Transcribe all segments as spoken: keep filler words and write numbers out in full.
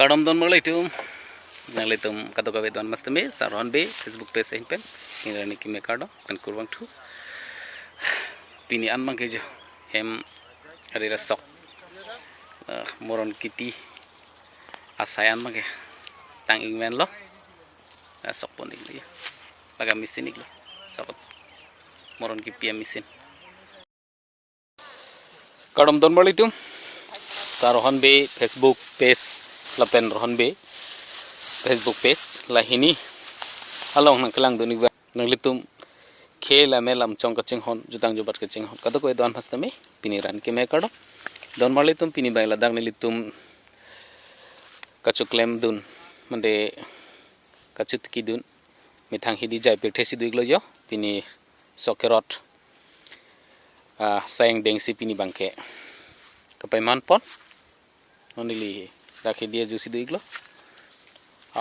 Kardom don marli atum, nanglitum kadokave don mastame, Sar Rohan Bey Facebook page ahin pen, ingrani keme kardom, pen kurvangthu. Pini an abangke jo, hem arira sok, eh, moron kipi asai an abangke tang-ik menlo, asok pon-iklo ya, laga machine iklo, sok moron kipi a-machine. Kardom don marli atum, Sar Rohan Bey Facebook page lapen Rohan Bey Facebook page la hini along nangkelangdun-ik ba nanglitum khei la me lam chong kachinghon, jutang jubat kachinghon, kadokave don mastame, pini ran keme kardom. Don marli atum, pini abang ladak nelitum kachoklemdun, mande kachotikidun, methang hidi jai pirthe si do-iklo jo, pini sok kerot, ah, sang dengsi pini abangke kapaiman pon. Non neli dak hidi ajusi do-iklo.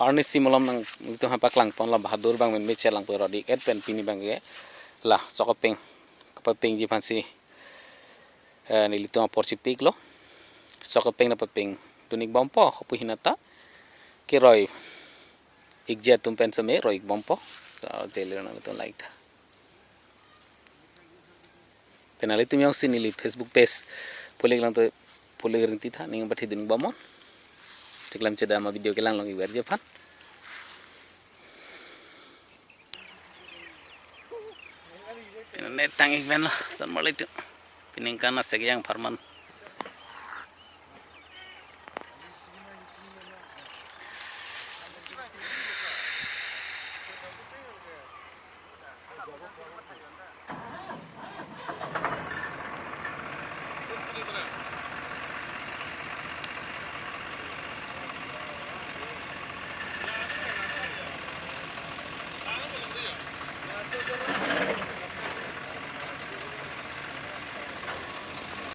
Arnisi malom nanglitum aphan paklang ponlo, bahadur abang pen meche lang perot-ik et pen pini abangke la sok apeng kapapengji aphansi, eh, nelitum apor chipi-iklo. Sok apeng nangpapengdun-ik bompo, kopi hinata keroi-ikji atum pen seme roi-ik bompo. Jailir nanglitum like tha. Pen nanglitum jongsi neli Facebook page pulik lang to, pulik rinti tha, ning pathidun-ik bomnon. Chiklam chedam a-video kelang long-ikverji aphan. Pini net tang-ik menlo, don marli atum. Pini ningkan asek jang pharman